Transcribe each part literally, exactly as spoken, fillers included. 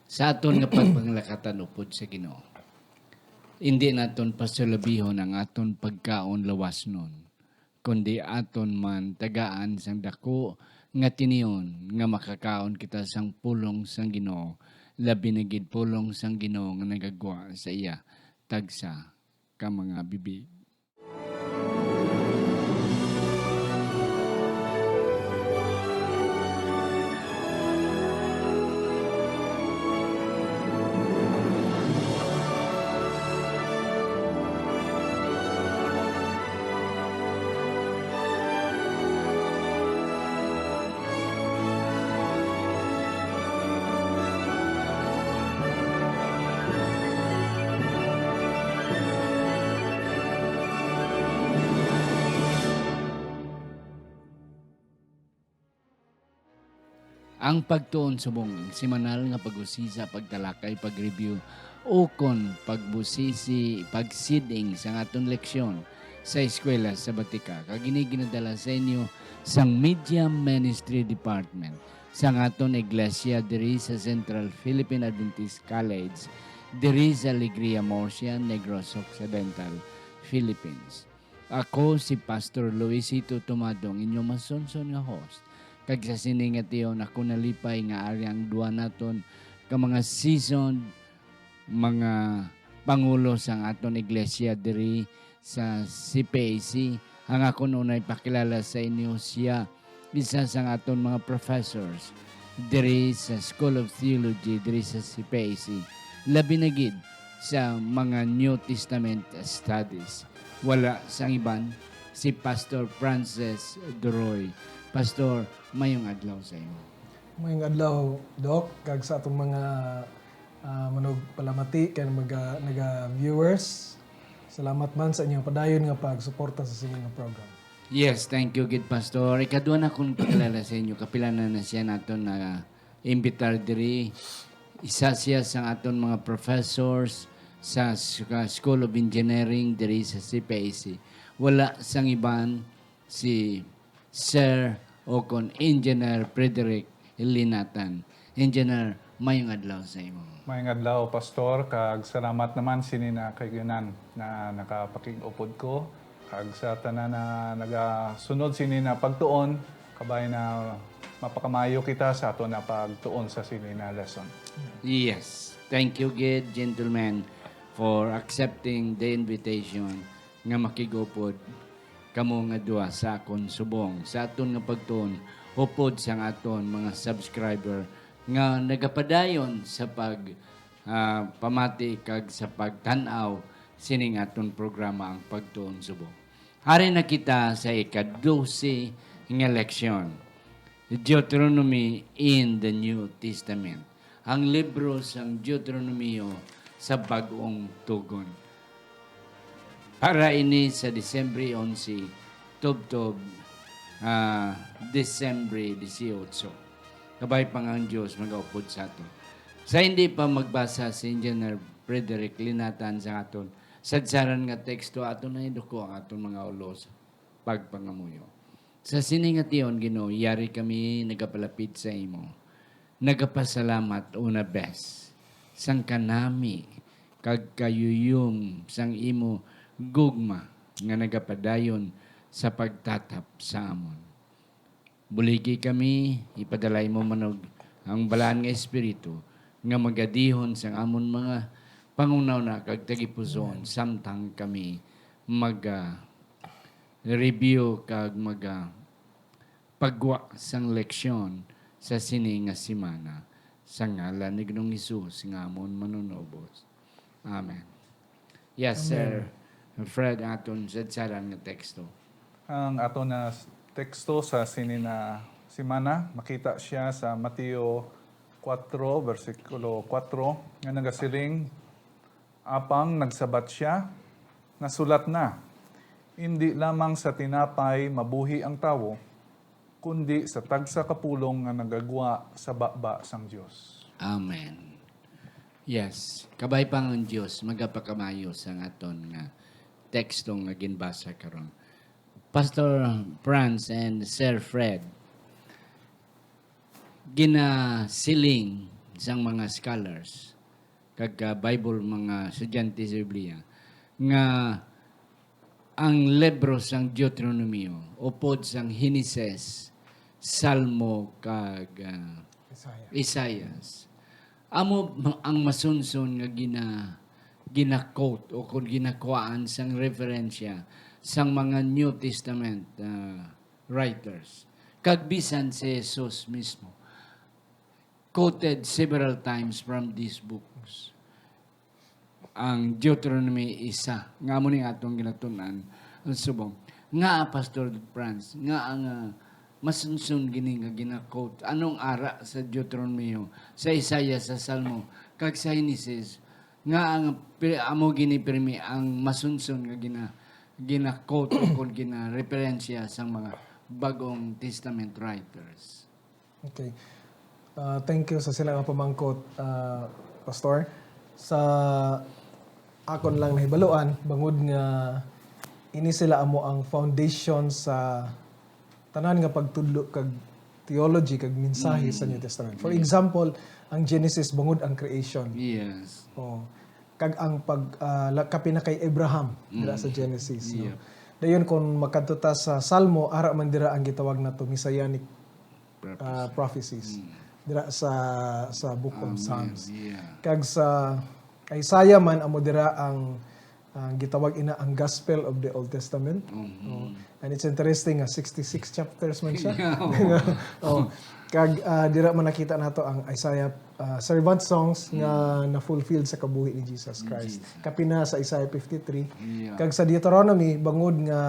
Sa aton nga pagpanglakatan upod sa Ginoo, indi naton pasulabihon ang aton pagkaon lawasnon, kundi aton man tagaan sang daku nga tinion nga makakaon kita sang pulong sang Ginoo, labi na gid pulong sang Ginoo nga nagagwa sa iya tagsa ka mga bibig. Ang pagtuon subong ang semanal nga pag-usisa, pagtalakay, pag-review, ukon pagbusisi, pagsiding sang aton leksyon sa Eskwela Sabatika, kag ini ginadala sa inyo sang Media Ministry Department sang aton iglesia diri sa Central Philippine Adventist College, diri sa Alegria, Murcia, Negros Occidental, Philippines. Ako si Pastor Luisito Tumado, ang inyong masunson nga host. Kag sa sini nga tion, ako nalipay nga ari ang duha naton ka mga seasoned mga pangulo sang aton iglesia diri sa C P A C. Ang akon unay pakilala sa inyo, siya isa sang aton mga professors diri sa School of Theology diri sa C P A C, labi na gid sa mga New Testament studies. Wala sang iban, si Pastor Francis Duroy. Pastor, mayong adlaw sa imo. Mayong adlaw, Doc, kag sa atong mga, ah, manugpalamati kag mga naga-viewers. Salamat man sa inyong padayon nga pagsuporta sa sini nga program. Yes, thank you gid, Pastor. Ikadua na kong pakilala sa inyo, kapila na na siya naton na imbitar diri. Isa siya sa aton mga professors sa s-, School of Engineering diri sa C P A C. Wala sang iban, si Sir o kon Engineer Frederick Linatan. Engineer, mayong adlaw sa imo. Mayong adlaw, Pastor, kag salamat naman sini na kaayunan na nakapakig-upod ko, kag sa tanan na nagasunod sini na pagtuon, kabay na mapakamayo kita sa aton na pagtuon sa sini na lesson. Yes. Thank you gid, gentlemen, for accepting the invitation nga makig-upod kamo nga duha sa akon subong sa aton nga pagtuon, upod sang aton mga subscriber nga nagapadayon sa pag, ah, pamati kag sa pagtan-aw sining aton programa, ang Pagtuon Subong. Ari na kita sa ika-dose nga leksyon, Deuteronomy in the New Testament, ang libro sang Deuteronomio sa Bag-ong Tugon. Para ini sa Disyembre onse, tubtob, ah, Disyembre dieciocho. Kabay pa nga ang Dios magaupod sa ato. Sa hindi pa magbasa si Engineer Frederick Linatan sa aton sadsaran nga teksto, aton na iduko ang aton mga ulo sa pagpangamuyo. Sa sini nga tion, Ginoo, yari kami nagapalapit sa imo. Nagapasalamat una bes sang kanami kag kayuyom sang imo gugma nga nagapadayon sa pagtatap sa amon. Buligi kami, ipadala imo man og ang Balaan nga Espiritu nga magadihon sang amon mga panghunahuna kag tagipusoon, samtang kami maga-review kag maga-, pagwa sang leksyon sa sini nga semana. Sa ngalan ni Ginoong Hesus nga amon Manunubos. Amen. Yes, Amen. Sir Fred, aton sadsaran nga teksto. Ang aton na s-, teksto sa sini na semana, makita siya sa Mateo kuwatro, bersikulo kuwatro, nga nagasiling, "Apang nagsabat sia, nasulat na, 'Indi lamang sa tinapay mabuhi ang tawo, kundi sa tagsa ka pulong nga nagagwa sa baba sang Dios.'" Amen. Yes, kabay pa ang Dios magapakamayo sa aton nga teksto nga ginbasa karon. Pastor Franz and Sir Fred, ginasiling sang mga scholars kag, ah, Bible, mga estudyante sa Biblia, nga ang libro sang Deuteronomio, upod sang Henesis, Salmo, kag, ah, Isaiah. Isaias, amo ma-, ang masunson nga gina-, gina-quote o kon ginakuhaan sang referensya sang mga New Testament, ah, writers. Kag bisan si Jesus mismo quoted several times from these books. Ang Deuteronomy isa, nga amo ni atong ginatun-an, ang subong. Nga, Pastor Franz, nga ang, ah, masunson gini nga gina-quote? Anong ara sa Deuteronomio, sa Isaiah, sa Salmo, kag sa Henesis, nga ang pi-, amo gini pirmi ang masunson nga gina-, gina-quote o kon gina-referensya sang mga Bag-ong Testament writers? Okay. Ah, thank you sa sila nga pamangkot, ah, Pastor. Sa akon lang nahibaluan, bangod nga ini sila amo ang foundation sa tanan nga pagtudlo kag theology kag mensahe sa New Testament. For example, ang Genesis bangod ang creation. Yes. Oh. Kag ang pag, ah, la-, kapina kay Abraham dira sa Genesis, no? Yeah. Dayon, kung makadto ta sa Salmo, ara man dira ang gitawag nato Messianic, ah, prophecies dira sa, sa Book of Psalms. Yeah. Kag sa Isaiah man, amo dira ang, ang gitawag ina ang Gospel of the Old Testament. Oh, and it's interesting nga sixty-six chapters man siya. Yeah, oh. Oh. Kag, ah, dira man nakita nato ang Isaiah, ah, servant songs nga na-fulfilled sa kabuhi ni Jesus Christ. Kapina sa Isaiah fifty-three. Yeah. Kag sa Deuteronomy, bangod nga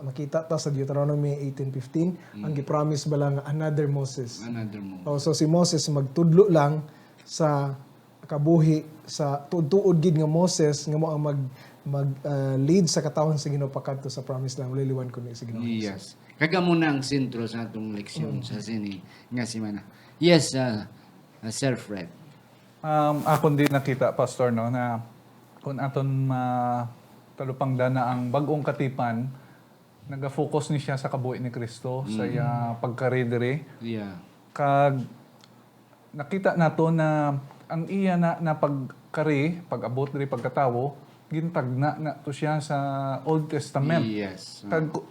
makita ta sa Deuteronomy eighteen fifteen, ang gipromise bala nga another Moses. Another Moses. Oh, so si Moses magtudlo lang sa kabuhi sa tuod-tuod gid nga Moses nga mo ang mag, mag, ah, lead sa katawhan sa Ginoo pakadto sa promised land, walay liwan kundi sa Ginoo. Yes. Kag amo na ang sentro sa atong leksyon sa sini nga semana. Yes, ah, ah, Sir Fred. Um, akon din nakita, Pastor, no, na kung aton ma-, talupangdan na ang bag-ong katipan, naga-focus ni siya sa kabuhi ni Kristo, sa iya pagkari diri. Yeah. Kag nakita nato na ang iya na, na pagkari, pag-abot diri pagkatawo, gintagna na to siya sa Old Testament. Yes. Kag ku-,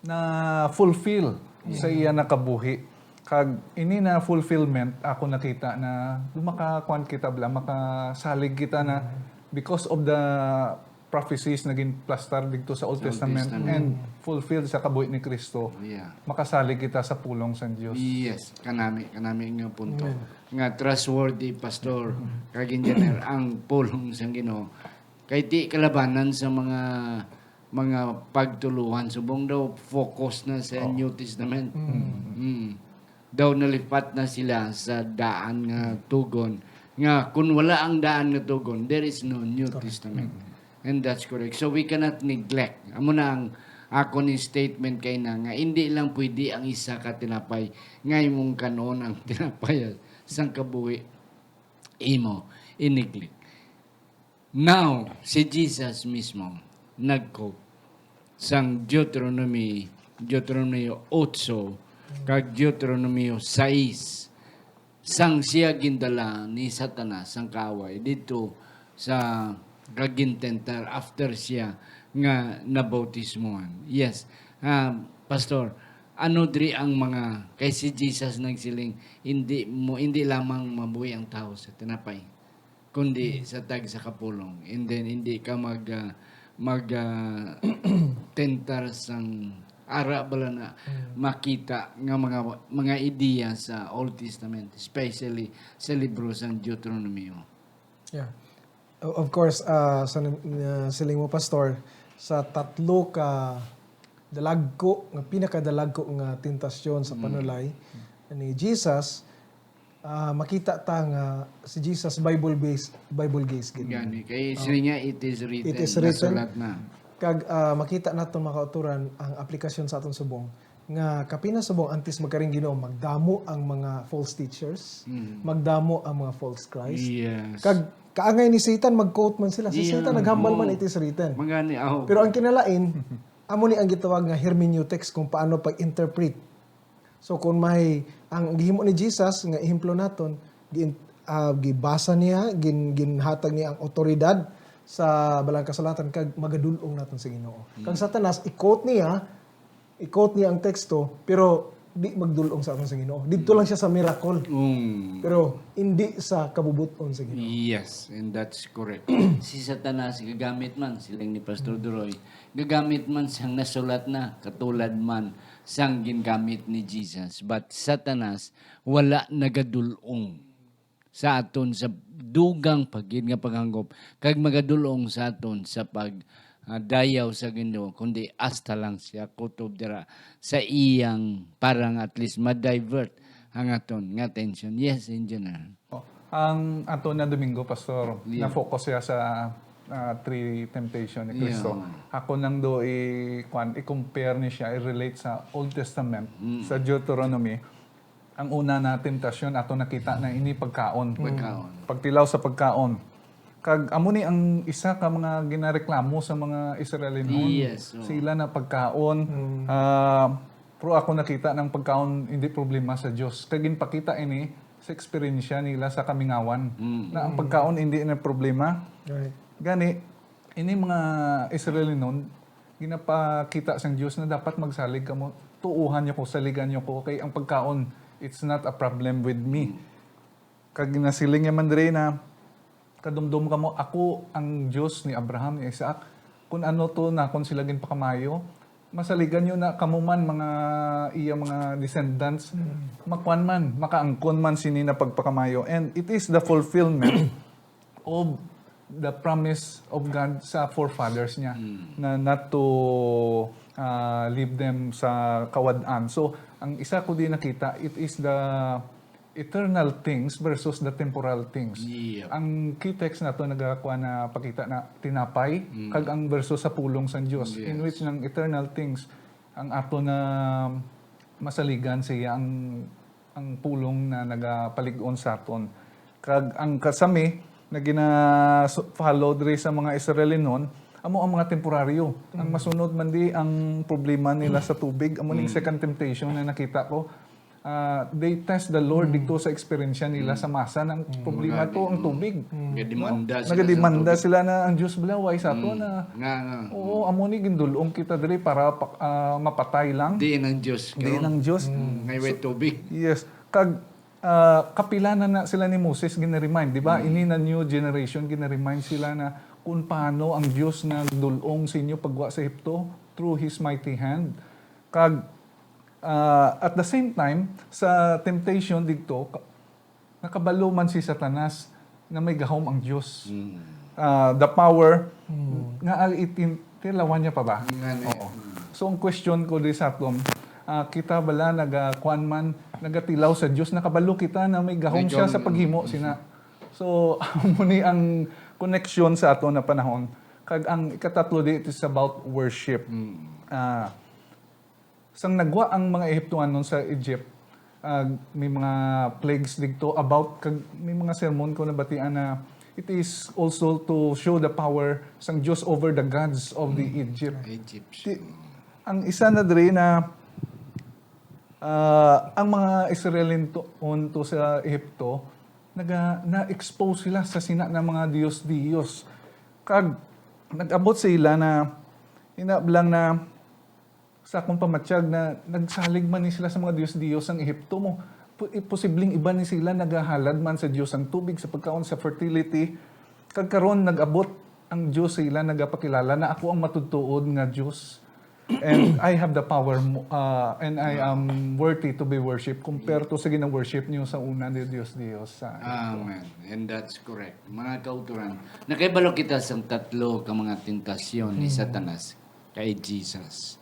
na-fulfill sa iya nakabuhi. Kag ini na fulfillment, ako nakita na makakuan kita bala, makasalig kita na because of the prophecies na ginplastar dito sa Old Testament and fulfilled sa kabuhi ni Kristo, makasalig kita sa pulong sa Dios. Yes, kanami, kanami nga punto. Nga trustworthy, Pastor, kag Engineer, ang pulong sang Ginoo. Kay di kalabanan sa mga, mga pagtuluhan, subong daw focus na sa New Testament. Mm. Daw nalipat na sila sa daan nga tugon, nga kun wala ang daan nga tugon, there is no New Testament. And that's correct. So we cannot neglect. Amo na ang ako ni statement kay na nga hindi lang pwede ang isa ka tinapay nga imong kanon ang tinapay sang kabuhi imo i-neglect. Now, si Jesus mismo nag-quote sang Deuteronomy, Deuteronomio otso kag Deuteronomio sais, sang siya gindala ni Satanas, sang kaaway, didto sa kagintentar after siya nga nabautismuhan. Yes. Ah, Pastor, ano diri ang mga, kay si Jesus nagsiling, "Hindi mo, hindi lamang mabuhi ang tawo sa tinapay, kundi sa tag sa kapulong." And then, hindi ka mag, ah, mag, ah, tentar sang ara bala na makita nga mga, mga ideya sa Old Testament, especially sa libro sang Deuteronomio. Yeah. O-, of course, ah, sa nan-, ah, siling mo, Pastor, sa tatlo ka dalagko, nga pinakadalagko nga tentasyon sa panulay ni Jesus, ah, makita ta nga si Jesus Bible based, Bible based gid. Gani, kay siling niya, "It is written," It is written. Nasulat na. Kag, ah, makita naton, mga kauturan, ang aplikasyon sa aton subong nga kapin na subong antes magkaring Ginoo, magdamo ang mga false teachers, magdamo ang mga false Christ. Yes. Kag kaangay ni Satan, mag-quote man sila. Si Satan naghambal man, "It is written." Mangani, aho. Pero ang kinalain, amo ni ang gitawag nga hermeneutics, kung paano pag-interpret. So, kung may, ang gihimo ni Jesus nga ehemplo naton, gin-, ah, gibasa niya, gin-, ginhatag niya ang otoridad sa Balaang Kasulatan kag magadul-ong naton sa Ginoo. Kang Satanas, i-quote niya, i-quote niya ang teksto, pero di magdul-ong sa aton sa Ginoo. Didto lang siya sa miracle. Mm. Pero hindi sa kabubut-on sa Ginoo. Yes, and that's correct. Si Satanas, gagamit man, siling ni Pastor Duroy, gagamit man sang nasulat na, katulad man sang gingamit ni Jesus. But Satanas, wala nagadul-ong sa aton sa dugang pa gid nga paghanggop, kag magadul-ong sa aton sa pag, ah, dayaw sa Ginoo, kundi hasta lang siya kutob dira sa iyang, para nga at least ma-divert ang aton nga atensyon. Yes, Engineer. Oh, ang ato na Domingo, Pastor, Yeah. na-focus siya sa, ah, three temptation ni Yeah. Cristo. Ako nang do i-, kwan, i-compare ni siya, i-relate sa Old Testament, Mm. sa Deuteronomy. Ang una na temptasyon ato nakita na ini pagkaon. Pagkaon. Pagtilaw sa pagkaon. Kag amo ni ang isa ka mga ginareklamo sa mga Israelinhon. Yes, oo. Sila na pagkaon, Mm. ah, pero ako nakita ng pagkaon hindi problema sa Dios. Kag ginpakita ini sa eksperyensya nila sa kamingawan Mm. na ang pagkaon hindi na problema. Right. Gani, ini mga Israelinhon, ginapakita sang Dios na dapat magsalig kamo. "Tuohan niyo ko, saligan niyo ko, kay ang pagkaon, it's not a problem with me." Mm. Kag ginasiling niya man diri na, "Kadumdom kamo, ako ang Dios ni Abraham, ni Isaac. Kun ano to nakon sila ginpakamayo, masaligan niyo na kamo man, mga iya mga descendants, Mm. makuan man, makaangkon man sini na pagpakamayo." And it is the fulfillment of the promise of God sa forefathers niya Mm. na not to, ah, leave them sa kawad-an. So, ang isa ko di nakita, it is the eternal things versus the temporal things. Yeah. Ang key text nato nagakuha na pakita na tinapay, Mm. kag ang versus sa pulong sang Dios, in Yes. which ang eternal things, ang ato na masaligan siya ang, ang pulong na nagapalig-on sa aton. Kag ang kasami na gina-, follow diri sa mga Israelinon, amo ang mga temporaryo. Ang Mm. masunod man di ang problema nila sa tubig, amo ning Mm. second temptation na nakita ko. Ah, they test the Lord Mm. dito sa eksperyensya nila Mm. sa masa. Ang Mm. problema Grabe, to, ang mm. tubig. Mm. Nagademanda No? sila sa Nagademanda tubig. sila na ang Diyos bala, why sa ato Mm. na, Nga, nga. Oo, Mm. amo ni gindulong kita diri para pa-, ah, mapatay lang. Diin ang Diyos, Diin no? ang Diyos. Mm. Ngay So, way tubig. yes. Kag, ah, kapila na na sila ni Moses gina-remind, di ba? Mm. Ini na new generation, gina-remind sila na kung paano ang Diyos nagdulong sa inyo pagwa sa Egipto through His mighty hand. Kag, ah, at the same time, sa temptation dito, ka-, nakabalo man si Satanas na may gahom ang Diyos. Mm. Ah, the power Mm. nga, ah, itin-, tilawan niya pa ba? Nga ni-, Oo. mm. So, ang question ko di sa aton, ah, kita bala naga-, kuan man, nagatilaw sa Diyos, nakabalo kita na may gahom May siya gahom, sa paghimo mm. sina. So, amo ni ang connection sa aton na panahon. Kag ang ikatatlo di, it is about worship. Mm. Ah, sang nagwa ang mga Ehiptoanon sa Egypt, ah, may mga plagues didto about, kag may mga sermon ko nabatian na it is also to show the power sang Diyos over the gods of the Mm. Egypt. Egypt. Ti-, ang isa na diri na, ah, ang mga Israelinhon to sa Ehipto, naga-, na-expose sila sa sina na mga diyos-diyos. Kag nag-abot sa ila na, ina lang na, sa akong pamatyag na nagsalig man ni sila sa mga diyos-diyos sang Ehipto mo. Pu-, posibleng iban ni sila nagahalad man sa Diyos ang tubig, sa pagkaon, sa fertility. Kag karon nag-abot ang Diyos sa ila, nagapakilala na ako ang matutuod nga Diyos. And I have the power mo, ah, and I am worthy to be worshipped compare to sa gina-worship niyo sa una ni Diyos-diyos sa Ehipto. Amen. And that's correct. Mga kauturan, nakahibalo kita sang tatlo ka mga tentasyon ni Hmm. Satanas kay Jesus.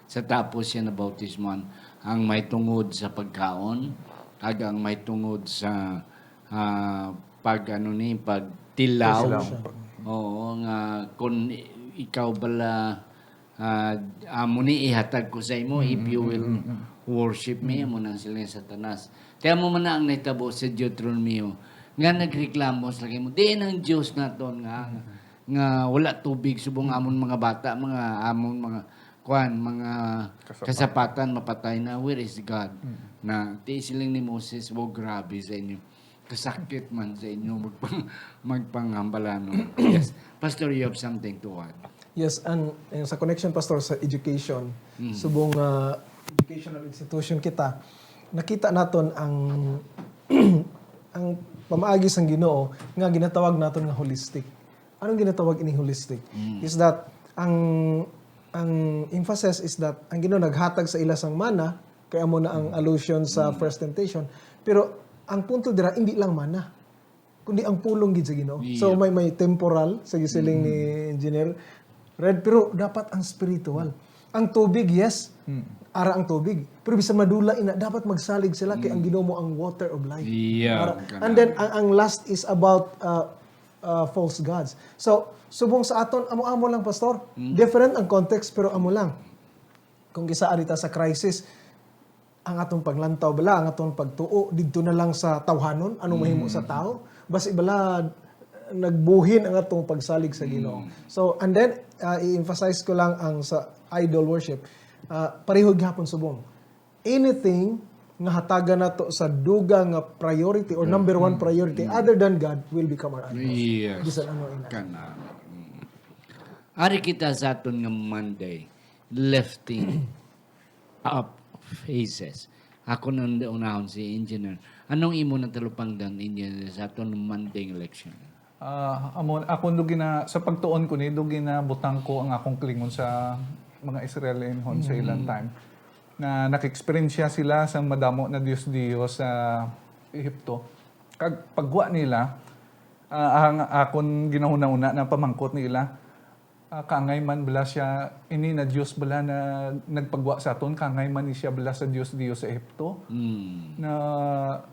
Sa tapos siya nabautismuhan, ang may tungod sa pagkaon, kag ang may tungod sa, ah, pag, ano ni, pagtilaw. Pagtilaw. Oo, nga kung ikaw bala, ah, amo ni ihatag ko sa imo, if Mm, you mm, will mm, mm. worship me, Mm. amo nang sila ni Satanas. Kaya mo man na ang nahitabo sa Deuteronomio, nga nagreklamo sila kay mo, "Diin ang Diyos naton nga, Mm. nga wala tubig, subong Mm. amon mga bata, mga amon mga, kuan, mga Kasapatan. kasapatan, mapatay na, where is God?" Mm. Na, ti siling ni Moses, "Wow, grabe sa inyo." kasakit man sa inyo magpang-, magpanghambalanon. Yes. Pastor, you have something to add? Yes, and, and sa connection, Pastor, sa education, Mm. subong, ah, educational institution kita, nakita naton ang, ang pamaagi sang Ginoo nga ginatawag naton nga holistic. Anong ginatawag ini holistic? Mm. Is that ang, ang emphasis is that ang Ginoo naghatag sa ila sang mana, kay amo na ang Mm. allusion sa Mm. first temptation. Pero ang punto dira, hindi lang mana, kundi ang pulong gid sa Ginoo. So, Yeah. may, may temporal, sa gisiling ni Mm. Engineer Red, pero dapat ang spiritual. Ang tubig, yes, Mm. ara ang tubig. Pero bisan madula ina, dapat magsalig sila kay ang Mm. Ginoo mo ang water of life. Yeah, Ara-, kana. And then, ang, ang last is about, uh, uh, false gods. So, subong sa aton, amo-amo lang, Pastor. Mm. Different ang context, pero amo lang. Kung isa arita sa crisis, ang atong paglantaw bala, ang atong pagtuo, didto na lang sa tawhanon, anong mahimo sa Mm. tao? Basi bala, nagbuhin ang atong pagsalig sa Ginoo. Mm. So, and then, uh, i-emphasize ko lang ang sa idol worship. Uh, pareho gihapon subong. Anything nga hatagan nato sa dugang nga priority or number one Mm. priority Mm. other than God will become our idol. Yes. Bisan ano ina. Kana. Mm. Ari kita sa aton nga Monday, lifting up faces. Ako nang unahon si Engineer. Anong imo na talupangdan, Engineer, sa aton Monday nga leksyon? Ah, amo, ako do gina-, sa pagtuon ko ni, do ginabutang ko ang akong klingon sa mga Israelinhon sa ilang Mm. time, na nag-eksperyensya sila sa madamo na dios-dios sa Ehipto. Kag pagwa nila, ah, ang akon ginahuna-huna na pamangkot nila, ah, kangay man bala siya, ini na Dios bala na nagpagwa sa aton, kangay man ni siya bala sa dios-dios sa Ehipto. Mm. Na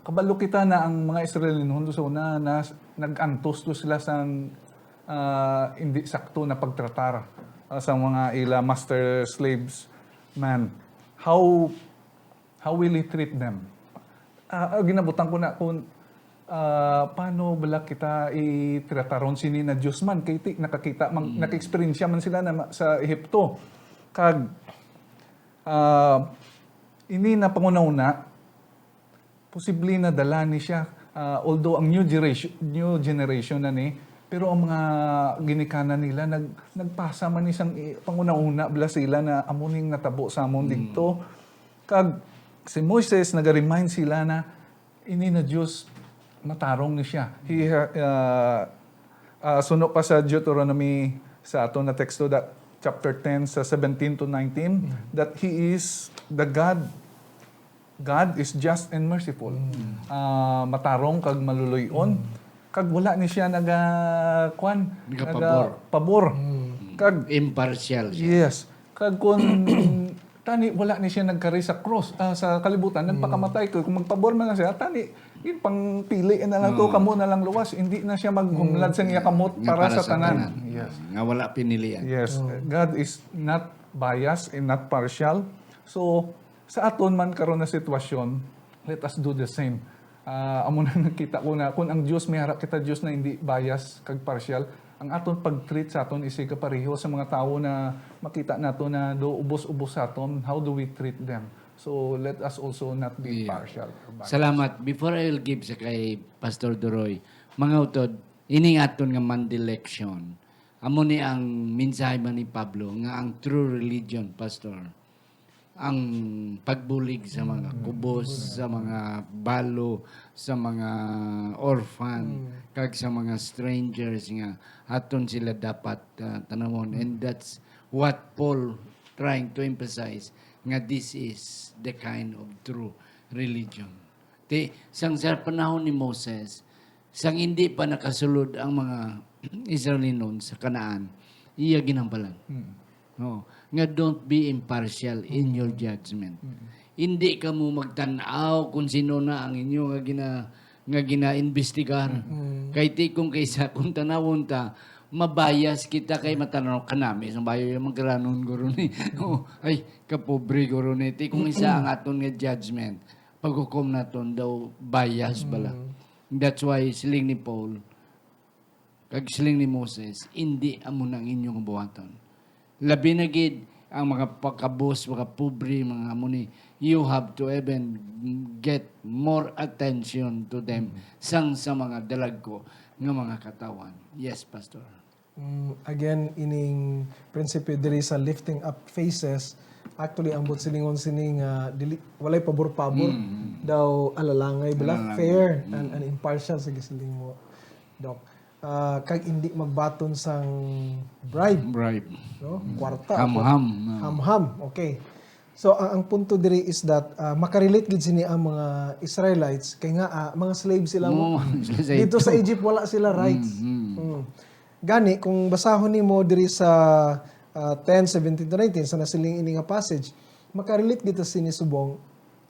kabalo kita na ang mga Israelinhon sa una na nag-antos to sila sang, ah, hindi sakto na pagtratar, ah, sa mga ila master slaves man. How, how will he treat them? Ah, ah, ginabutang ko na kung, ah, paano bala kita itrataron sini na Dios man, kay ti-, nakakita man, Mm. naka-eksperyensya man sila na ma-, sa Ehipto. Kag, ah, ini na panghunahuna, posible na dala ni siya, ah, although ang new generation, new generation na ni, pero ang mga ginikanan nila nag-, nagpasa man ni sang i-, panghunahuna bala sila na amo ning natabo sa amon Mm. didto. Kag si Moises naga-remind sila na ini na Dios, matarong ni siya. He, uh, uh, suno pa sa Deuteronomy, sa aton na teksto, that chapter ten, sa seventeen to nineteen, Mm. that he is the God, God is just and merciful. Mm. Uh, matarong kag maluluy-on. Mm. Kag wala ni siya naga-, kwan, Nagapabor. nagapabor. Mm. Kag Impartial siya. Yes. Kag kun tani, wala ni siya nagkari sa krus, ah, sa kalibutan, Mm. nagpakamatay ko. Kung magpabor man na siya, tani, ginpangpili na lang to, Oo. kamo na lang luwas. Hindi na siya maghumlad Mm. sa iya kamot Nga para para sa sa tanan. tanan. Yes. Nga wala pinilian. Yes. Oo. God is not biased and not partial. So, sa aton man karon na sitwasyon, let us do the same. Ah, amo na nakita ko na kung ang Dios, may ara kita Dios na hindi bias kag partial, ang aton pag-treat sa aton isig kapareho sa mga tawo na makita nato na do ubos-ubos sa aton, how do we treat them? So, let us also not be Yeah. partial or biased. Salamat. Before I will give sa kay Pastor Duroy, mga utod, ining aton nga Monday lection, amo ni ang mensahe man ni Pablo nga ang true religion, Pastor, ang pagbulig sa mga Mm, kubos, bulig. sa mga balo, sa mga orphan, Mm. kag sa mga strangers nga aton sila dapat, ah, tanawon. And Mm. that's what Paul trying to emphasize, nga this is the kind of true religion. Ti, sang sa panahon ni Moses, sang hindi pa nakasulod ang mga Israelinon sa Canaan, iya ginhambalan. Mm. No, nga don't be impartial in your Mm. judgment. Mm. Hindi kamo magtan-aw kung sino na ang inyo nga gina-, nga ginaimbestigar. Mm. Kay ti kung kaysa kung tanawon ta, mabayas kita kay matanaw kanami sa bayo yung magkalanon guro ni. Oh, ay, kapobre guro ni. Ti kung isa ang aton nga judgment, paghukom naton daw bias bala. Mm. That's why siling ni Paul, kag siling ni Moses, "Indi amo na ang inyong buhaton." Labi na gid, Ang mga pakabos, mga pobre, mga amo ni, you have to even get more attention to them sang sa mga dalagko nga mga katawhan. Yes, Pastor. Mm, again, ining prinsipyo diri sa lifting up faces, actually, ang buot silingon sini nga dili, walay pabor-pabor, Mm. daw alalangay bala, Alalangay. fair Mm. and, and impartial sa gisiling mo, Doc. Ah, kag hindi magbaton sang bribe, Bribe. No? Kwarta. Ham-ham, no? Ham-ham. Okay. So, ang, ang punto diri is that ah, makarelate gid sini ang mga Israelites kay nga ah, mga slave sila mo. Mo, sila sa Dito sa Egypt. Egypt, wala sila rights. Mm, mm. Mm. Gani, kung basahon nimo diri sa ah, ten seventeen to nineteen, sa nasiling ini nga passage, makarelate kita sini subong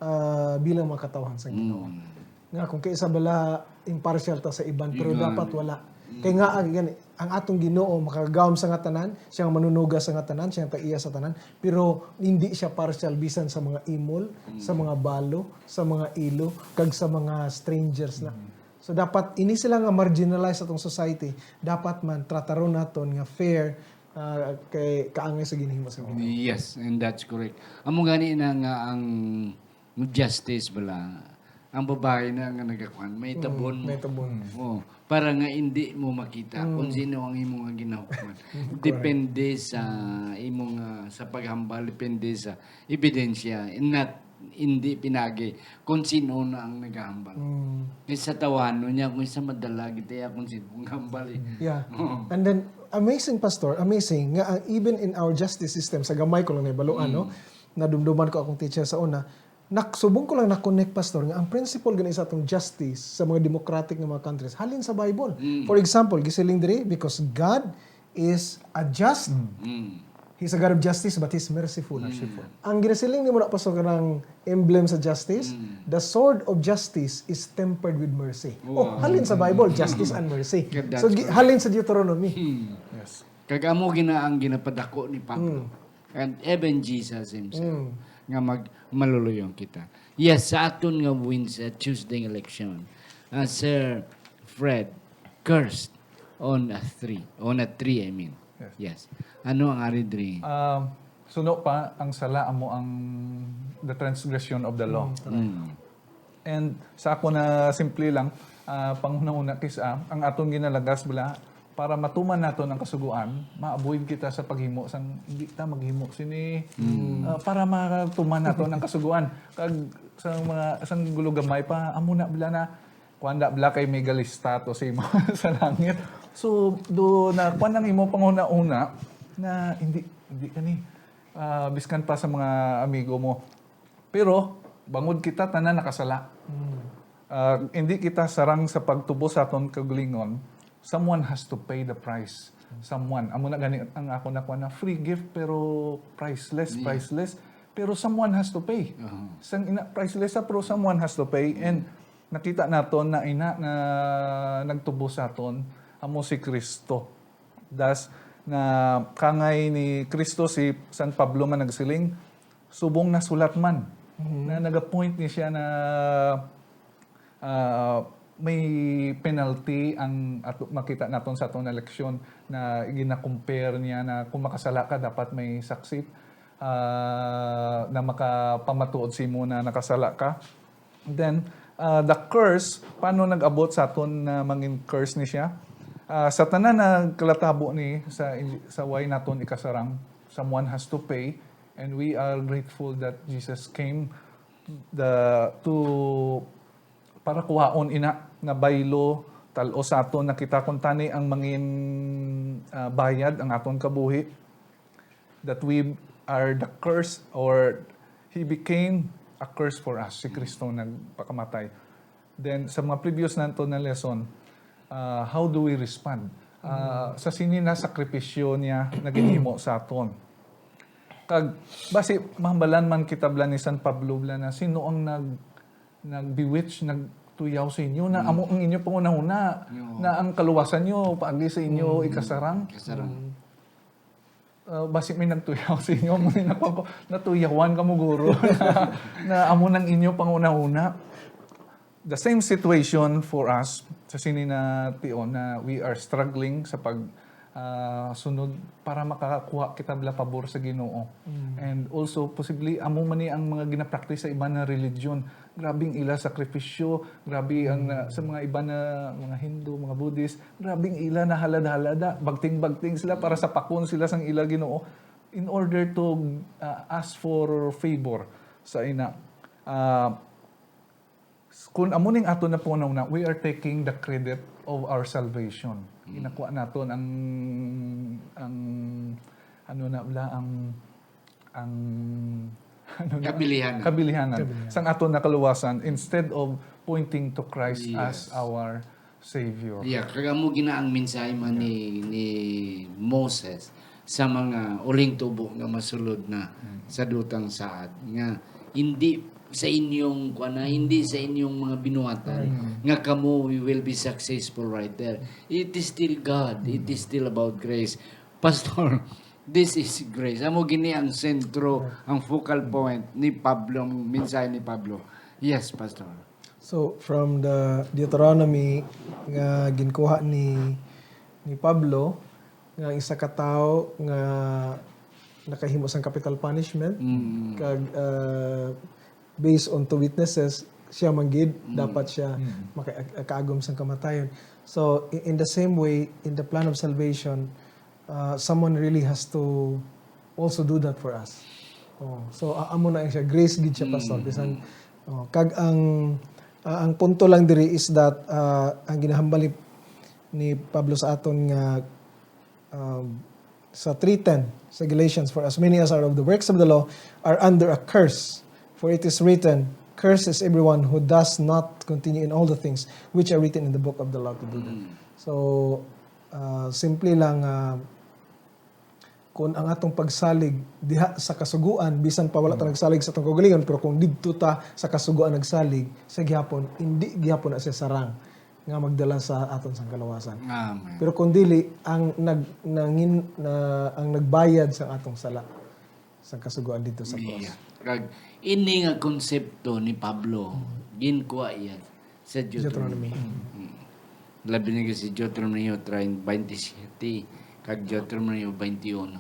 ah, bilang mga katawhan sa Ginoo. Mm. Nga kung kaisa bala impartial ta sa iban, pero Iban. dapat wala. Kay nga, ah, gani, ang atong Ginoo makagagahom sa nga tanan, siya ang manunuga sa nga tanan, siya ang tag-iya sa tanan, pero hindi siya partial bisan sa mga imol, sa mga balo, sa mga ilo, kag sa mga strangers na. So dapat ini sila nga marginalized atong society, dapat man trataron naton nga fair, ah, kay kaangay sa ginhimo sa Ginoo. Yes, and that's correct. Amo gani na nga ang justice bala, ang babae na nga nagakuan, may tabon. May tabon. Oh, para nga hindi mo makita kung sino ang imo nga ginahukman. Depende sa imo nga sa paghambal, depende sa ebidensya, and not hindi pinagi kung sino na ang naghahambal. Mm. Kay sa tawhano niya, kung sa madala, gitaya kung sino ang hambal eh. Yeah. Oo. And then, amazing, Pastor, amazing, nga ang, even in our justice system, sa gamay ko lang nahibaluan, no? Nadumduman ko akong teacher sa una, nak subong ko lang na-connect, Pastor, nga ang principle gani sa atong justice sa mga democratic nga mga countries, halin sa Bible. Mm. For example, gisiling diri, because God is a just. Mm. He's a God of justice, but He's merciful. Merciful. Ang ginasiling nimo na, Pastor, kanang emblem sa justice, the sword of justice is tempered with mercy. Oh, Wow. Halin sa Bible, justice and mercy. Yeah, that's So, gi- correct. Halin sa Deuteronomy. Hmm. Yes. Kag amo gina ang ginapadaku ni Pablo. Mm. And even Jesus himself. Mm. Nga mag maluluyon kita. Yes, sa aton nga win sa Tuesday election, uh, Sir Fred cursed on a tree. On a tree, I mean. Yes. Yes. Ano ang ari diri? Um, suno pa, ang sala amo ang the transgression of the law. Mm. And sa ako na simple lang, ah, panghuna-huna kis-a, ang aton ginalagas bala, para matuman naton ang kasugoan, ma-avoid kita sa paghimo sang hindi ta maghimo sini, ah, para matuman naton ang kasugoan. Kag sa mga sang gulo gamay pa, amo na bala na kuan da bala kay may galista to sa imo sa langit. So do na kuan ang imo panghuna-huna na hindi hindi kani ah, biskan pa sa mga amigo mo. Pero bangod kita tanan nakasala. Ah, hindi kita sarang sa pagtubos sa aton kaugalingon. Someone has to pay the price. Someone. Amo na gani ang ako na kuan na free gift pero priceless, priceless. Pero someone has to pay. Aha. Sang ina priceless sa pero someone has to pay and nakita naton na ina na nagtubos sa aton amo si Kristo. Das na kangay ni Kristo si San Pablo man nagsiling, subong nasulat man na nagapoint ni siya na ah, may penalty ang ato, makita naton sa atong eleksyon na gina-compare niya na kung makasala ka dapat may saksi ah, na makapamatuod sa imo na nakasala ka. Then, ah, the curse, paano nag-abot sa aton na mangin curse ni siya? Ah, sa tanan na kalatabo ni sa sa way naton ikasarang, someone has to pay, and we are grateful that Jesus came the to para kuhaon ina na baylo tal-o sa aton nakita kuntani ang mangin ah, bayad ang aton kabuhi that we are the curse or he became a curse for us si Kristo nagpakamatay. Then sa mga previous nato na lesson, ah, how do we respond? Ah, sa sini na sakripisyo niya naginhimo sa aton. Kag basi mahambalan man kita bala ni San Pablo bala na sino ang nag nag-bewitch, nagtuyaw sa inyo na amo ang inyo pangunahuna Yo. na ang kaluwasan nyo paagi sa inyo ikasarang. Kasarang. Ah, basi may nagtuyaw sa inyo, amo ni nakuha ko, natuyawan ka mo guro na, na amo nang inyo pangunahuna. The same situation for us sa sini na tion na we are struggling sa pag ah, sunod para makakuha kita bala pabor sa Ginoo. And also, possibly, amo man ni ang mga ginapractice sa iban nga religion. Grabe ang ila sakripisyo, grabe ang, ah, sa mga iban nga mga Hindu, mga Buddhist, grabe ang ila nahalad-halada, bagting-bagting sila para sapakon sila sang ila Ginoo in order to, ah, ask for favor sa ina. Ah, kung amo ning aton na puno na, we are taking the credit of our salvation. Ginakuha naton ang, ang, ano na bala, ang, ang, ano na? Kabilihan. Kabilihanan. Kabilihan. Sang aton nakaluwasan, instead of pointing to Christ as Yes. our Savior. Yeah, kag amo gina ang mensahe man ni, ni Moses sa mga uling tubo nga masulod na sa dutang saad, nga hindi sa inyong, kuwan na, hindi sa inyong mga binuhatan nga kamo will be successful right there. It is still God. It is still about grace. Pastor, this is grace. Amo gini ang sentro, ang focal point ni Pablo, ang mensahe ni Pablo. Yes, Pastor. So, from the Deuteronomy nga ginkuha ni, ni Pablo, nga ang isa ka tawo nga nakahimo sang capital punishment, Mm. kag, uh, based on two witnesses, siya man gid, Mm. dapat siya Mm. maka-, kaagom sang kamatayon. So, i-, in the same way, in the plan of salvation, uh, someone really has to also do that for us. Oh, so, a-, amo na siya, grace gid siya, Pastor. Mm. Bisan, oh, kag ang, ah, ang punto lang diri is that, ah, ang ginahambal ni, ni Pablo sa aton nga, um, sa three ten sa Galatians, "For as many as are of the works of the law are under a curse. For it is written, 'Cursed is everyone who does not continue in all the things which are written in the book of the law to do them.'" Mm. So, ah, simple lang, ah, kung ang atong pagsalig diha sa Kasugoan, bisan pa wala ta Mm. nagsalig sa atong kaugalingon, pero kung didto ta sa Kasugoan nagsalig, sa gihapon, hindi gihapon na siya sarang nga magdala sa aton sang kaluwasan. Amen. Pero kung dili, ang nag-, nangin-, na, ang nagbayad sa atong sala, sa Kasugoan didto sa cross. Iya. Kag ini nga konsepto ni Pablo, Mm. ginkuha iya sa Deuteronomy. Deuteronomy. Mm. Labi na si Deuteronomy twenty-seven kag Deuteronomy twenty-one,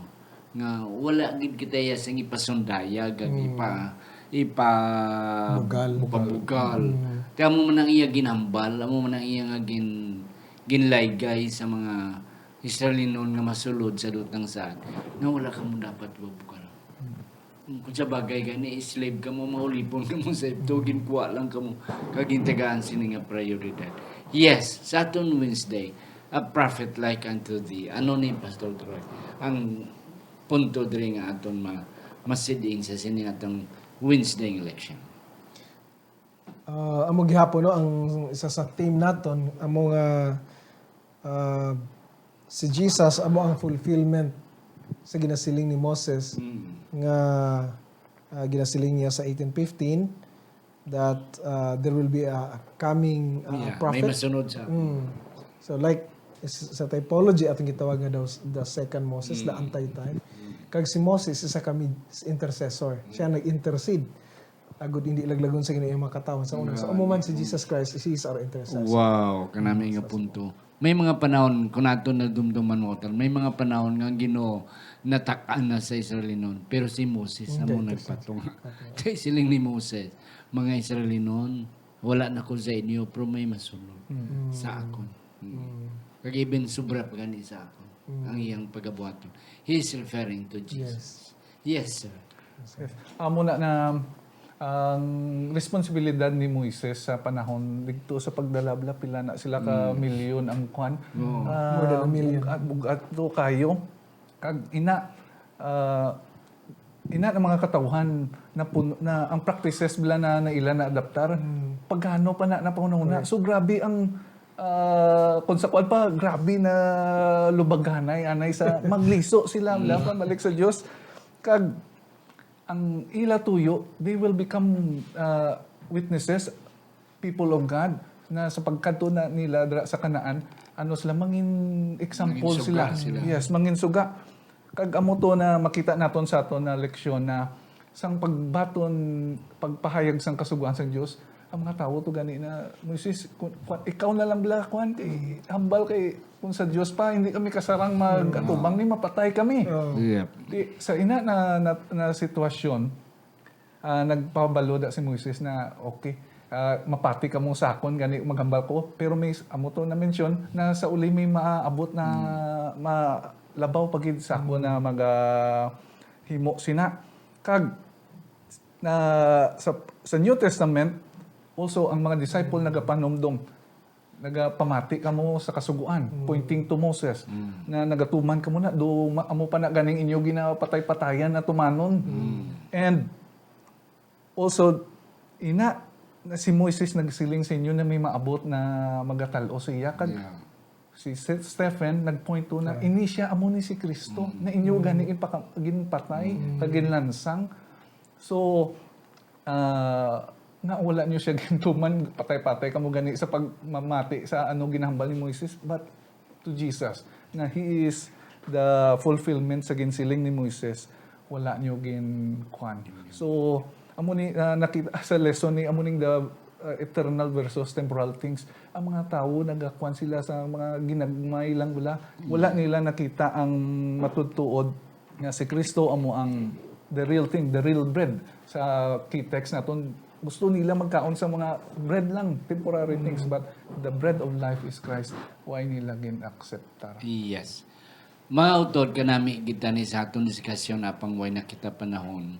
nga wala gid kita iya sang ipasundayag, kag Mm. ipa-, ipa-, Bugal. ipabugal. Mm. Kaya mo man ang iya ginhambal, amo man ang iya nga gin-, ginlaygay sa mga Israelinon nga masulod sa dutang saad, nga wala kamo dapat ipabugal. Mm. Kung sa bagay gani, slave kamo, maulipon kamo sa Egipto, ginkuha lang kamo, kag gintagaan sini nga prioridad. Yes, sa aton Wednesday, "A prophet like unto thee." Ano ni, Pastor Troy, ang punto diri nga aton ma-, masiding sa sini atong Wednesday nga leksyon? Ah, amo gihapon, no, ang isa sa theme naton, amo nga, ah, si Jesus amo ang fulfillment sa ginasiling ni Moses Mm. nga, ah, ginasiling niya sa eighteen fifteen that, ah, there will be a, a coming, ah, Yeah, may prophet. masunod sa Mm. So, like, s-, sa typology, atong gitawag nga daw s-, the second Moses, the Mm. antitype. Mm. Kag si Moses, isa ka mid-, intercessor. Siya Mm. nag-intercede. Agud hindi laglagon sa Ginoo ang mga katawhan sa una. So, Nga, amo man si mm. Jesus Christ, he is our intercessor. Wow, kanami Mm, nga sa punto. May mga panahon, kung ato nadumduman mo, may mga panahon nga ang Ginoo natak-an na sa Israelinon, pero si Moses Mm, amo intercessor. nagpatong. Patong. Kay siling ni Moses, "Mga Israelinon, wala na ko sa inyo, pero may masunod Mm. sa akon." Mm. Mm. Kag even sobra pa gani sa akon. Mm. Ang iyang pagabuhaton. He is referring to Jesus. Yes. Yes, sir. Yes. Amo na na ang responsibilidad ni Moises sa panahon didto sa pagdala bala, pila na sila ka Mm. milyon ang kwan. Oo. Ah, More than a million. Bug-at, bug-at to kayo. Kag ina, ah, ina ng mga katawhan na pun-, na ang practices bala na, na ila na adaptar, Mm. pagano pa na, na panahon na. Correct. So, grabe ang, ah, kung sa kwan pa, grabe na lubaganay, anay sa magliso sila, bala, Mm. pabalik sa Diyos. Kag ang ila tuyo, they will become, ah, witnesses, people of God, na sa pagkadto na nila dira sa Canaan, ano sila, mangin example Mangin suga sila. sila. Yes, mangin suga. Kag amo to na makita naton sa aton na leksyon na sang pagbaton, pagpahayag sang kasugoan sang Dios, Ang mga tawo to gani na, "Moises, kun, kun, ikaw na lang bala, kuan, kay hambal kay kung sa Dios pa, hindi kami kasarang mag-atubang ni, mapatay kami." Oh. Yep. Di, sa ina na, na, na sitwasyon, ah, nagpabalo da si Moises na, "Okay, ah, mapati kamo sa akon, gani maghambal ko." Pero may s-, amo to na-mention na sa uli may maabot na malabaw pa gid sa ako na maga-, himo sina. Kag na, sa, sa New Testament, also, ang mga disciple nagapanumdom, "Nagapamati kamo sa Kasugoan," pointing to Moses, na, "Nagatuman kamo na, do ma-, amo pa na ganing inyo ginapatay-patayan na tumanon." And also, ina, na si Moises nagsiling sa inyo na may maabot na magatal-o siya, kag Yeah. si Ste-, Stephen nagpoint to na ini siya amo ni si Kristo, na inyo gani ginpaka-, ginpatay, kag ginlansang. So, ah, nga wala niyo siya gintuman, patay-patay kamo gani sa pagmamati sa ano ginahambal ni Moises, but to Jesus, na he is the fulfillment sa ginsiling ni Moises, wala niyo ginkuan. So, amo ni, ah, nakita sa lesson ni, amo ning the, ah, eternal versus temporal things. Ang mga tawo nagakuan sila sa mga ginagmay lang, wala, wala nila nakita ang matutuod nga si Kristo amo ang the real thing, the real bread. Sa key text naton, gusto nila magkaon sa mga bread lang, temporary things, but the bread of life is Christ. Why nila gin-acceptar? Yes. Mga utod, kanami gid tani sa aton diskasyon, apang way na kita panahon.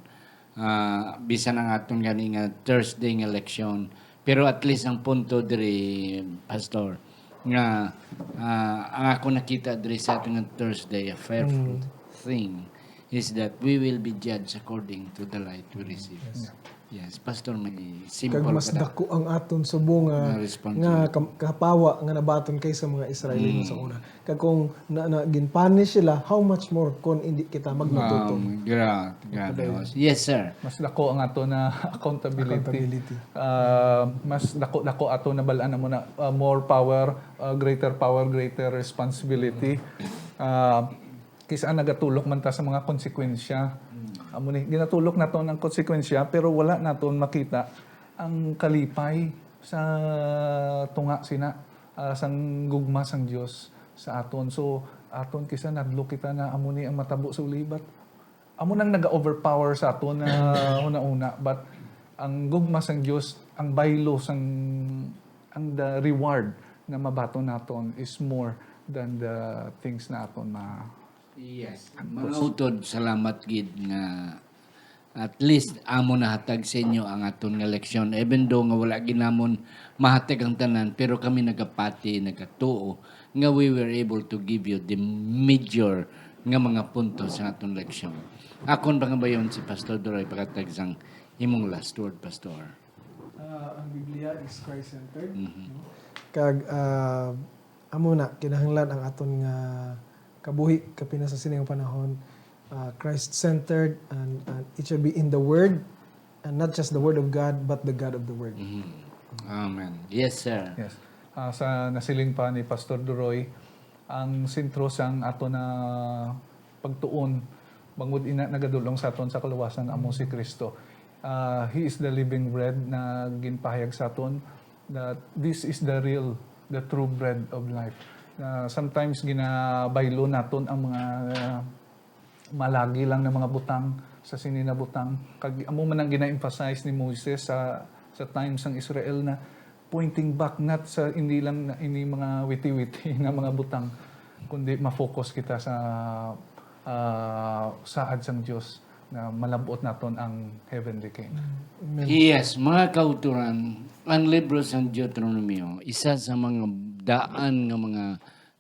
Ah, bisan ang aton gani nga Thursday nga leksyon, pero at least ang punto diri, Pastor, nga, ah, ang ako nakita diri sa aton nga Thursday, a fearful thing is that we will be judged according to the light we receive. Yes. Yes, Pastor, may simple Kag mas ka dako ang aton subong nga, Nga responsibility. nga kam-, kapawa nga nabaton kay sa mga Israelino Mm. sa una. Kag kung na, na, gin-punish sila, how much more kung hindi kita magmatuto? Um, gra-, grabe. Yes, sir. Mas dako ang ato na accountability. Accountability. Ah, mas dako-dako ato na balaan mo na, ah, more power, ah, greater power, greater responsibility. Ah, kis-a nagatulok man ta sa mga konsekwensya. Amo ni, ginatulok naton ang konsekwensya, pero wala naton makita ang kalipay sa tunga sina, ah, sang gugma sang Dios sa aton. So, aton kis-a nadlok kita na amo ni ang matabo sa ulibat. Amo nang naga-overpower sa aton na una-una, but ang gugma sang Dios, ang baylo sang, ang the reward na mabaton naton is more than the things na aton ma- Yes. Mga utod, salamat gid nga at least amo nahatag sa inyo ang aton nga leksyon. Even though nga wala gid namon mahatag ang tanan, pero kami nagapati, nagatuo nga we were able to give you the major nga mga punto sa aton leksyon. Akon pangabayon si Pastor Duroy, pakatag sang imong last word, Pastor. Ah, ang Biblia is Christ-centered, Mhm. no? Kag, ah, amo na, kinahanglan ang aton nga kabuhi, kapin na sa sining panahon, ah, Christ-centered, and, and it should be in the Word, and not just the Word of God, but the God of the Word. Mhm. Amen. Yes, sir. Yes. Ah, sa nasiling pa ni Pastor Duroy, ang sentro sang ato na pagtuon, bangod ina nagadul-ong sa aton sa kaluwasan, amo si Kristo. Ah, He is the living bread na ginpahayag sa aton, that this is the real, the true bread of life. Na sometimes ginabaylo naton ang mga malagi lang na mga butang sa sini na butang. Kag amo man ang gina-emphasize ni Moises sa, sa time sang Israel na pointing back not sa hindi lang na ini mga witi-witi na mga butang, kundi ma-focus kita sa, ah, saad sang Dios na malab-ot naton ang heavenly Canaan. Amen. Yes, mga kauturan, ang libro sang Deuteronomio, isa sa mga daan nga mga,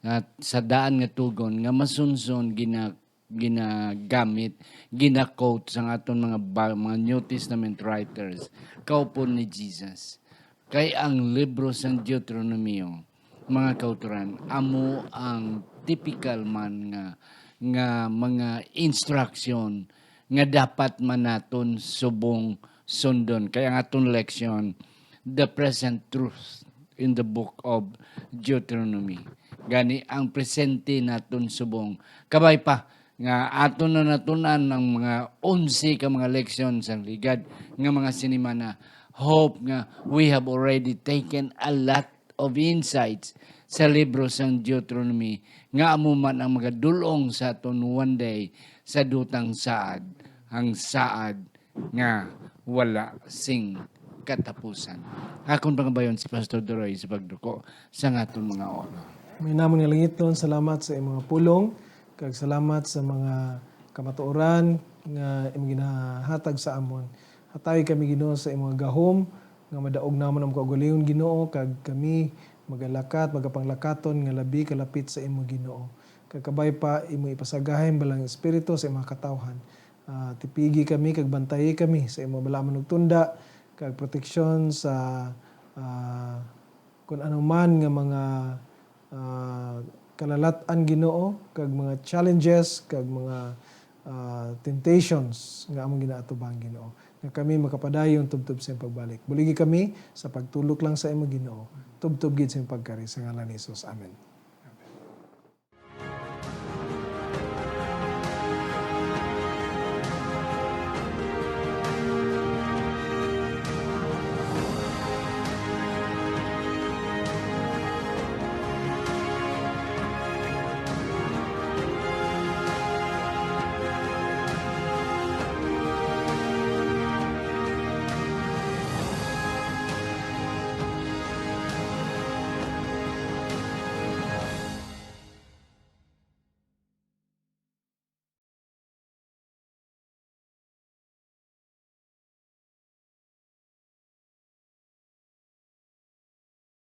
nga, sa daan nga tugon nga masunson gina-, ginagamit, gina-quote sang aton mga ba-, mga New Testament writers, kaupod ni Jesus. Kay ang libro sang Deuteronomio, mga kauturan, amo ang typical man nga, nga mga instruction nga dapat man naton subong sundon. Kay ang aton leksyon, the present truth in the book of Deuteronomy. Gani, ang presente naton subong. Kabay pa, nga aton na natun-an ang mga onse ka mga leksyon sang ligad nga mga sinimana, hope nga we have already taken a lot of insights sa libro sang Deuteronomy nga amo man ang magadul-ong sa aton one day sa dutang saad, ang saad nga wala sing katapusan. Akon pangabayon si Pastor Doroy sa pagduko sa aton mga oras. May namon nga langitnon, salamat sa imong mga pulong, kag salamat sa mga kamatuoran nga imong ginahatag sa amon. Hatayi kami, Ginoo, sa imong gahom, nga madaog namon ang kaugalingon, Ginoo, kag kami magalakat, magapanglakaton nga labi kalapit sa imo, Ginoo. Kag kabay pa, imo ipasagahim balang espiritu sa imong katawhan. Ah, tipigi kami kag bantayi kami sa imo balaman ug tunda, kag proteksyon sa, ah, kun ano man nga mga, ah, kalalat-an, Ginoo, kag mga challenges, kag mga, ah, temptations nga among ginaatubang, Ginoo, nga kami makapadayon tubtob sa iyang pagbalik. Buligi kami sa pagtulok lang sa imo, Ginoo, tubtob gid sa iyang pagkari, sa ngalan ni Jesus. Amen.